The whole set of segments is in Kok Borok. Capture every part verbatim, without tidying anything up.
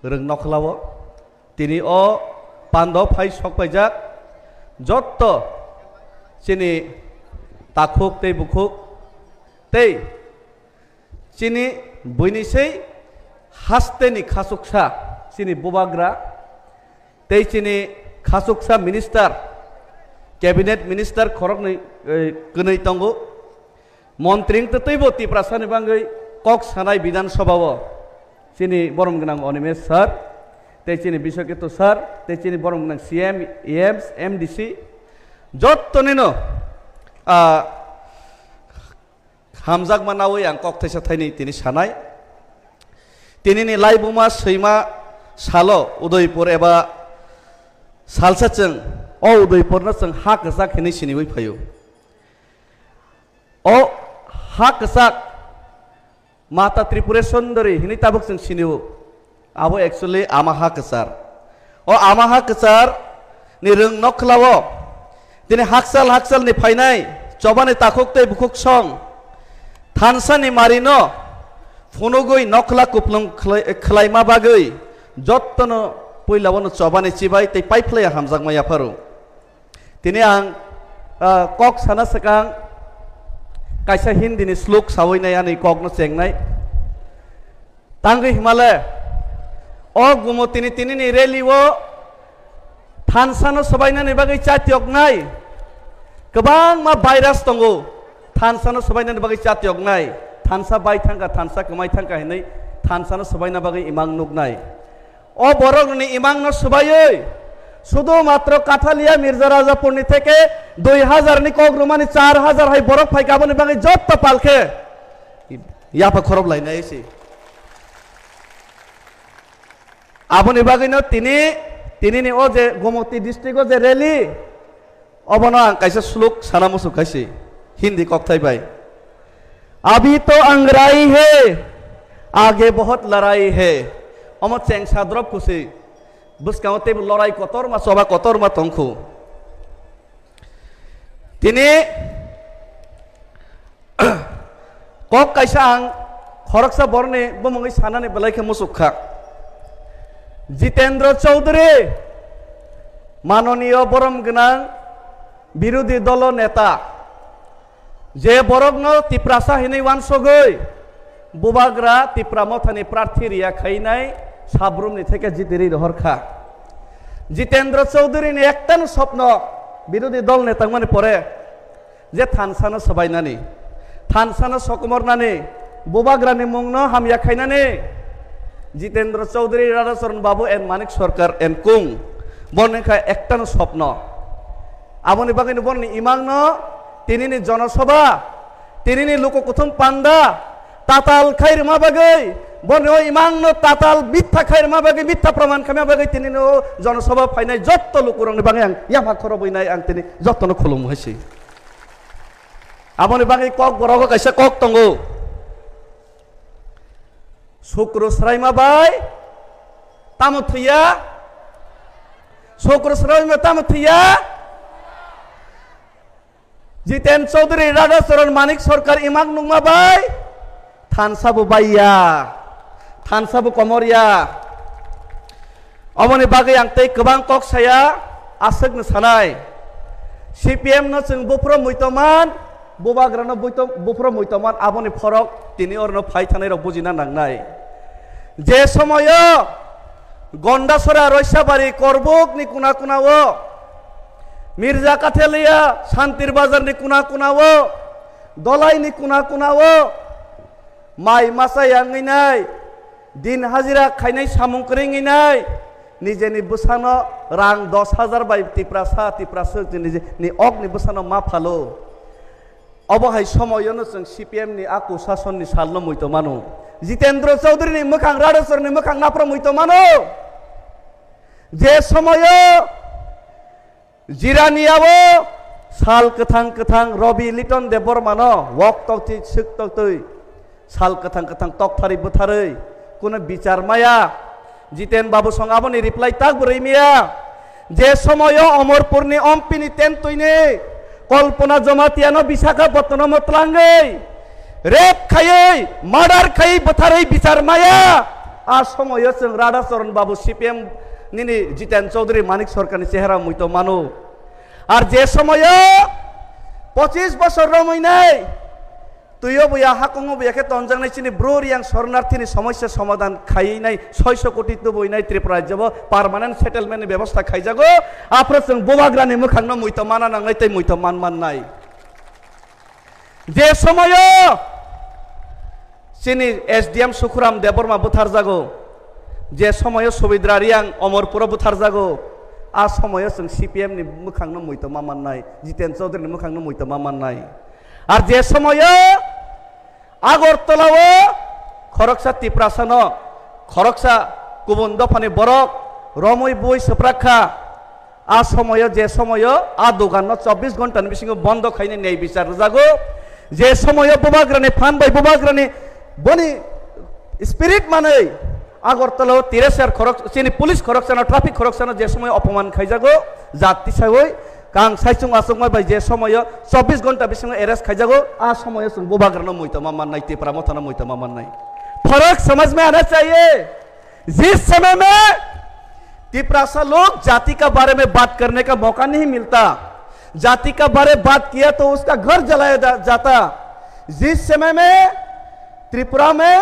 Rwng nokhlao tini o pando phai sok paijak jotto chini takhuk tei bukhuk tei chini buini sei hasteni khasuksa chini bubagra tei chini khasuksa minister, cabinet minister khoroknwi, eh, kwnwi tongo. Montri wngtwi teibo Tiprasani bangwi kok sanai Bidhan Sabha o chini borom gwnang Animesh sir, tei chini Biswaketu sir, tei chini borom gwnang C M, E Ms, M D C, jottonino, ah, hamjakma nawi ang kok thaisa thaini tini sanai. Tinini laibuma swima salo Udaipur eba salsa chwng o Udaipurno chwng ha kwchak hinwi siniwi phaio. O ha kwchak Mata Tripura Sundari hinwi tabuk chwng sinio. Abo actually ama ha kwchar. O ama ha kwchar ni rwng nokhlao tini hakchal hakchal ni phainai chobani takhuk tei bukhuk song thansa ni mari no phunugwi nokhla kuplung khlai-, khlaima bagwi jottono puila bono chobani chibai tei paiphlaiya hamjakma yapharo. Tini ang, ah, kok sana swkang kaisa Hindi ni slok sawi nai ani kok no chengnai. Tangwi himale, o Gumotini tinini rally o thansa no swbainani bagwi chatioknai kwbangma virus tongo. Thansa no swbainani bagwi chatioknai, thansa bai thangkha, thansa kwmai thangkha hinwi thansa no swbaina bagwi imang nuknai. O borok ni imang no swbaiwi sudu matro Kathalia Mirza Rajapur ni theke dui hazar ni kok rumani char hazar hai borok phaikha, aboni bagwi jotto palkhe yapha khorob lainai se. Aboni bagwino tini, tinini o je Gomoti district o je rally, obono ang kaisa slok sana muchuk khaisi Hindi kokthai bai. Abhi to angarai hai, aage bahut larai hai. Omo chengsa drop kusi. Bwskango teibo lorai kotorma, choba kotorma tongkhu. Tini kok kaisa ang khoroksa borni bumungwi sanani belai khe muchuk kha. Jitendra Chaudhary, manoniyo borom gwnang birodhi dolo neta, je borokno Tiprasa hinwi wansogwi bubagra Tipra Mothani prarthi riya khainai sabrumni theke jitiri rohor kha. Jitendra Chaudhary ni ekta no sopno birodhi dol neta wngmani pore je thansano swbainani, thansano sokomornani, bubagrani mungno hamya khainani, Jitendra Chaudhary, Radhacharan Babu and Manik Sarkar and kung, boni kha ekta no sopno. Aboni bagwi no boni imang no tinini jonosabha, tinini luku kuthum panda, tatal khai rwma bagwi, boni o imang no tatal mitha khai rwma bagwi, mitha praman khaima bagwi tinini o jonosabha phainai jotto lukurokni bagwi ang yapha khorobwi nai, ang tini jotto no khulum hai se. Aboni bagwi kok borogo kaisa kok tongo. Sukru swraima bai tamo thwiya? Sukru swraima tamo thwiya? Jiten Chaudhary, Radhacharan, Manik Sarkar imang nungma bai thansa bo baiya, thansa bo komorya. Oboni bagwi ang tei kwbang kok saya, aswkno sanai. C P M no chwng buphuru muitonman, bubagrano buito-, buphuru muitonman, aboni phorok tini orno phai thanai rok bujina nangnai. Je somoyo Gondasora, Roisabari, Korbuk ni kuna kuna o, Mirza Kathelia, Santir Bazar ni kuna kuna o, Dolai ni kuna kuna o, mai masa yangwi nai, din hajira khainai samung kwrwngwi nai, nijeni bwsano rang dos hajar bai Tiprasa, Tiprasa nijeni okni bwsano ma phalo. Obo hai somoyono chwng C P M ni a kusasonni salno muitomano. Jitendra Chaudhary ni mwkhang, Radhacharan ni mwkhang naphro muitomano. Je somoyo Jiraniao sal kwthang kwthang Robi Liton Debbarmano wok toktwi swk toktwi sal kwthang kwthang tokthari bwtharwi kunu bichar maya. Jiten Babu song aboni reply tak bwrwi miya. Je somoyo Omorpurni ompini tentwini Kalpana Jamatiano Visakhapatnamo twlangwi rape khaiwi, murder khaiwi, bwtharwi bichar maya. A somoyo chwng Radha Charan Babu, C P M nini Jiten Chaudhary, Manik Sarkarni chehra muitom mano. Ar je somoyo pochis bosor romwi nai, twiyo buya, hakungo buya khe tonjaknai chini Bru Reang soronarthini somosya somadhan khaiwi nai, soiso koti tubui nai Tripura rajyo bo permanent settlement ni bebosta khaijago, aphuru chwng bubagrani mwkhangno muitom mana nangnai tei muitom man mannai. Je somoyo chini S D M Sukhuram Debbarma butharjago, je somoyo Subidra Reang Omorpuro butharjago, a somoyo chwng C P M ni mwkhangno muitom ma mannai, Jiten Chaudhary ni mwkhangno muitom ma mannai. Ar je somoyo Agartala o khoroksa Tiprasano, khoroksa kubun dophani borok romwi bui swprak kha, a somoyo, je somoyo a doganno chobbish ghonta ni bisingo bondo khaina nei bichar rwjago, je somoyo bubagrani phan bai bubagrani boni spirit manwi Agartala o tiresar khorok, chini police khoroksano, traffic khoroksano je somoyo opoman khaijago, jat tisawi kang saichung achukma bai je somoyo chobbish ghonta bisingo arrest khaijago, a somoyo chwng bubagrano muitom ma mannai, Tipra Mothano muitom ma mannai. फर्क समझ में आना चाहिए। जिस समय में तिपरासा लोग जाति का बारे में बात करने का मौका नहीं मिलता, जाति का बारे बात किया तो उसका घर जलाया जा-, जाता। जिस समय में त्रिपुरा में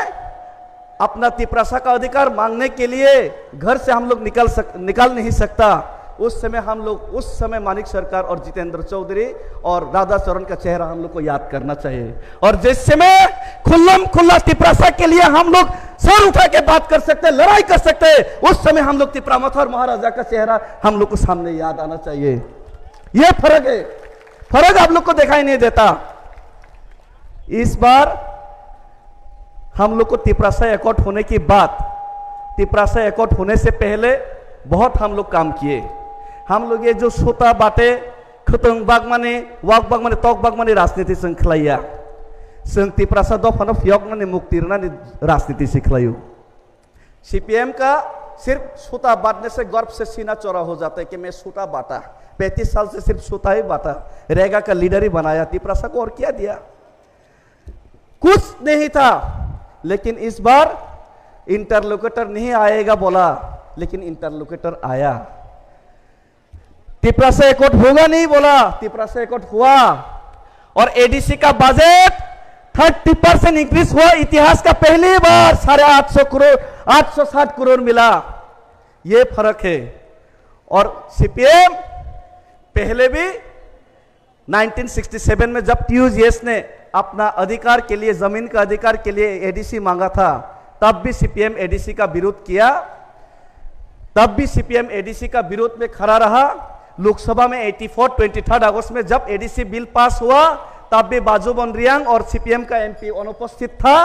अपना तिपरासा का अधिकार मांगने के लिए घर से हम लोग निकल सक-, निकल नहीं सकता, उस समय हम लोग, उस समय मानिक सरकार और जितेंद्र चौधरी और राधा चरण का चेहरा हम लोग को याद करना चाहिए। और जिस समय खुल्लम खुल्ला तिपरासा के लिए हम लोग सर उठा के बात कर सकते हैं, लड़ाई कर सकते हैं, उस समय हम लोग तिपरा मथा और महाराजा का चेहरा हम लोग को सामने याद आना चाहिए। ये फर्क है, फर्क आप लोग को दिखाई नहीं देता। इस बार हम लोग को तिपरासा एकॉर्ड होने के बाद, तिपरासा एकॉर्ड होने से पहले बहुत हम लोग काम किए। हम लोग ये जो सोता बाटे, khwtwng bagmani, wak bagmani, tok bagmani rajniti chwng khlaiya. Chwng Tiprasa dophano phiyoknani, mukti rwnani rajniti se khlaio. C P M ka sirf sota batne se garb se sina chora ho jata hai ki main sota bata, पैंतीस साल से सिर्फ सोता ही बांटा, रेगा का लीडर ही बनाया, तिपरासा को और क्या दिया? कुछ नहीं था, लेकिन इस बार इंटरलोकेटर नहीं आएगा बोला, लेकिन इंटरलोकेटर आया। तिपरासा एकॉर्ड होगा नहीं बोला, तिपरासा एकॉर्ड हुआ। और एडीसी का बजट थर्टी परसेंट इंक्रीज हुआ, इतिहास का पहली बार साढ़े आठ सौ करोड़, आठ सौ साठ करोड़ मिला। ये फर्क है। और सीपीएम पहले भी नाइनटीन सिक्सटी सेवन में जब टीयूजीएस ने अपना अधिकार के लिए, जमीन का अधिकार के लिए एडीसी मांगा था, तब भी सीपीएम एडीसी का विरोध किया, तब भी सीपीएम एडीसी का विरोध में खड़ा रहा। लोकसभा में एटी फोर, ट्वेंटी थर्ड अगस्त में जब एडीसी बिल पास हुआ, तब भी बाजूबन रियांग और सीपीएम का एमपी अनुपस्थित था,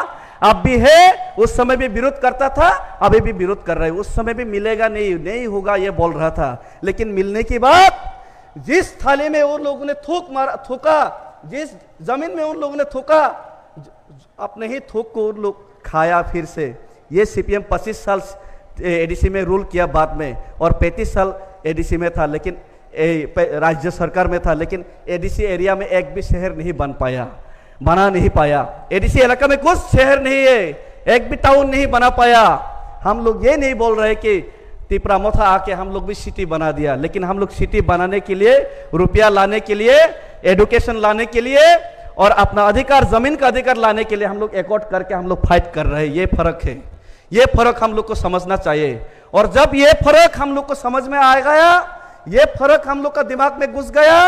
अब भी है, उस समय भी विरोध करता था, अभी भी विरोध कर रहे हैं। उस समय भी मिलेगा नहीं, नहीं होगा, ये बोल रहा था, लेकिन मिलने के बाद जिस थाली में उन लोगों ने थूक मारा, थूका, जिस जमीन में उन लोगों ने थूका, अपने ही थूक को उन लोग खाया फिर से। ये सीपीएम पच्चीस साल एडीसी में रूल किया बाद में, और पैंतीस साल एडीसी में था, लेकिन ए, पे-, राज्य सरकार में था, लेकिन एडीसी एरिया में एक भी शहर नहीं बन पाया, बना नहीं पाया। एडीसी इलाका में कुछ शहर नहीं है, एक भी टाउन नहीं बना पाया। हम लोग ये नहीं बोल रहे कि तिपरा मोथा आके हम लोग भी सिटी बना दिया, लेकिन हम लोग सिटी बनाने के लिए, रुपया लाने के लिए, एजुकेशन लाने के लिए और अपना अधिकार, जमीन का अधिकार लाने के लिए हम लोग एकॉर्ड करके हम लोग फाइट कर रहे हैं। ये फर्क है, ये फर्क हम लोग को समझना चाहिए। और जब ये फर्क हम लोग को समझ में आ गया, ये फर्क हम लोग का दिमाग में घुस गया,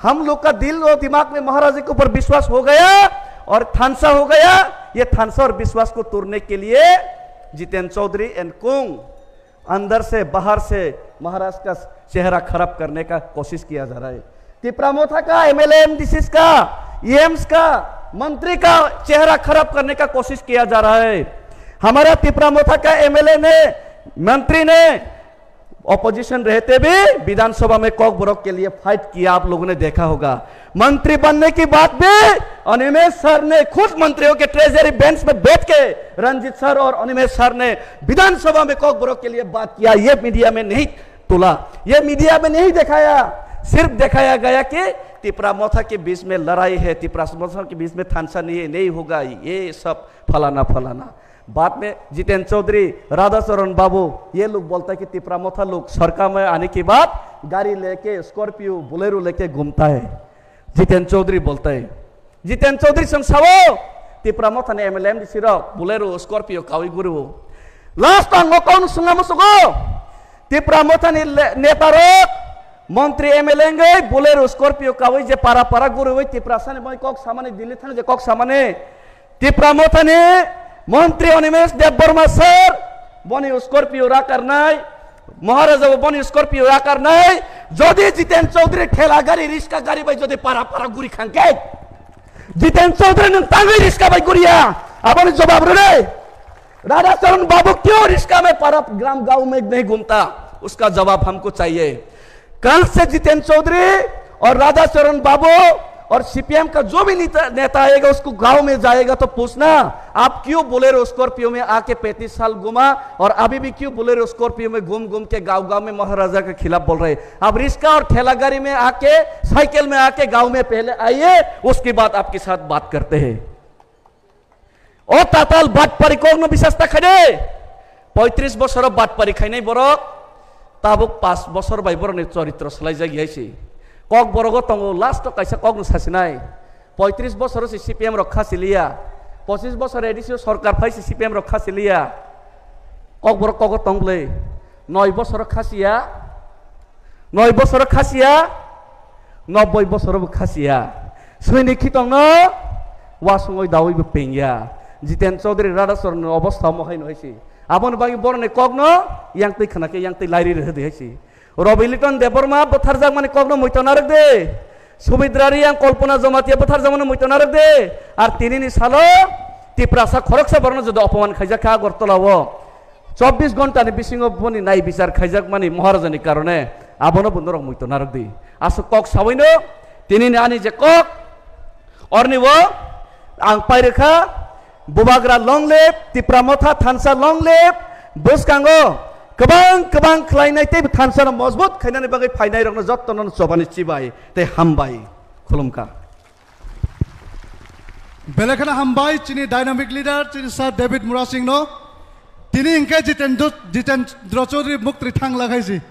हम लोग का दिल और दिमाग में महाराज जी के ऊपर विश्वास हो गया और थानसा हो गया, ये थानसा और विश्वास को तोड़ने के लिए जितेंद्र चौधरी एंड कुंग अंदर से बाहर से महाराज का चेहरा खराब करने का कोशिश किया जा रहा है। तिपरा मोथा का एमएलए, एमडीसी का, ईएम्स का, मंत्री का चेहरा खराब करने का कोशिश किया जा रहा है। हमारा तिपरा मोथा का एमएलए ने, मंत्री ने अपोजिशन रहते भी विधानसभा में कॉकबरक के लिए फाइट किया, आप लोगों ने देखा होगा। मंत्री बनने के बाद भी अनिमेश सर ने खुद मंत्रियों के ट्रेजरी बेंच में बैठ के रंजीत सर और अनिमेश सर ने विधानसभा में कॉकबरक के लिए बात किया। ये मीडिया में नहीं तोला, ये मीडिया में नहीं दिखाया, सिर्फ दिखाया गया कि तिपरा मोथा के बीच में लड़ाई है, तिपरा मोथा के बीच में थानसा नहीं है, नहीं होगा, ये सब फलाना फलाना। बाद में जितेन चौधरी, राधाचरण बाबू, ये लोग बोलता है कि तिपरा मोथा लोग सरकार में आने के बाद गाड़ी लेके, स्कॉर्पियो, बोलेरो लेके घूमता है। जितेन चौधरी बोलता है। जितेन चौधरी song sao, तिपरा मोथा ने एमएलए एमडीसी रो बोलेरो, स्कॉर्पियो कावी गुरु। Last ang ngokong sunga musugo, Tipra मोथा ने नेता रो, मंत्री एमएलए ngai बोलेरो, स्कॉर्पियो कावी जे पारा पारा गुरु तिपरा साने बै कोक सामाने दिल्ली थांग जे कोक सामाने तिपरा मोथानि मंत्री अनिमेश देबबर्मा sir, बनि स्कॉर्पियो राकारनाय, महाराजा बनि स्कॉर्पियो राकारनाय, जदि जितेन चौधरी ठेला गाड़ी, रिक्शा गाड़ी बै जदि पारा पारा गुरी खांके, जितेन चौधरी नों तांगै रिक्शा बै गुरिया, अबनि जवाब रने। राधाचरण बाबू क्यों रिक्शा में पारा ग्राम गांव में नहीं घूमता, उसका जवाब हमको चाहिए। कल से जितेन चौधरी और राधाचरण बाबू और सीपीएम का जो भी नेता, नेता आएगा, उसको गांव में जाएगा तो पूछना, आप क्यों बोलेरो स्कॉर्पियो में आके पैंतीस साल घूमा और अभी भी क्यों बोलेरो स्कॉर्पियो में घूम घूम के गांव गांव में महाराजा के खिलाफ बोल रहे? आप रिक्शा और ठेला गाड़ी में आके, साइकिल में आके गांव में पहले आइए, उसके बाद आपके साथ बात करते हैं। O tatal batpari kokno bisas ta khaide. Poitris bosoro batpari khainai borok tabuk pas bosor bai borokni choritro swlaijak hai se. Kok borogo tongo, last o kaisa kokno sasinai. Poitris bosoro se CPM rok khasi liya. Pochis bosor ADC o sorkar phai se CPM rok khasi liya. Kok borok kogo tong bwle. Noi bosoro khasiya. Noi bosoro khasiya, nobboi bosoro bo khasiya. Swini khitongno wasungoi dawi bo pengya. Jiten Chaudhary Radhachoronni obostha omo haino haisi. Aboni bagwi boroni kokno yangtwi khna khe yangtwi lairi rwhwdi haisi. Rabi Liton Debbarma bwtharjakmani kokno muito narwkdi. Subidra Reang, Kalpana Jamatia bwtharjakmani muito narwkdi. Ar tinini salo Tiprasa khoroksa borokno jodi opoman khaijak kha Agartala o. Chobbish ghonta ni bisingo boni nai bichar khaijakmani Maharajani karone abono bo norok muito narwkdi. Aswk kok sawino tinini ani je kok orni o ang pairwkha, Bubagra long live, Tipra Motha thansa long live, bwskango kwbang kwbang khlainai tei thansano mojbut khainani bagwi phainairokno jottono chobani chibai tei hambai khulumkha. Belai kheno hambai chini dynamic leader, chini Sir David Murasing no. Tini hingke Jitendra, Jitendra Chaudhary muktri thang lagai si.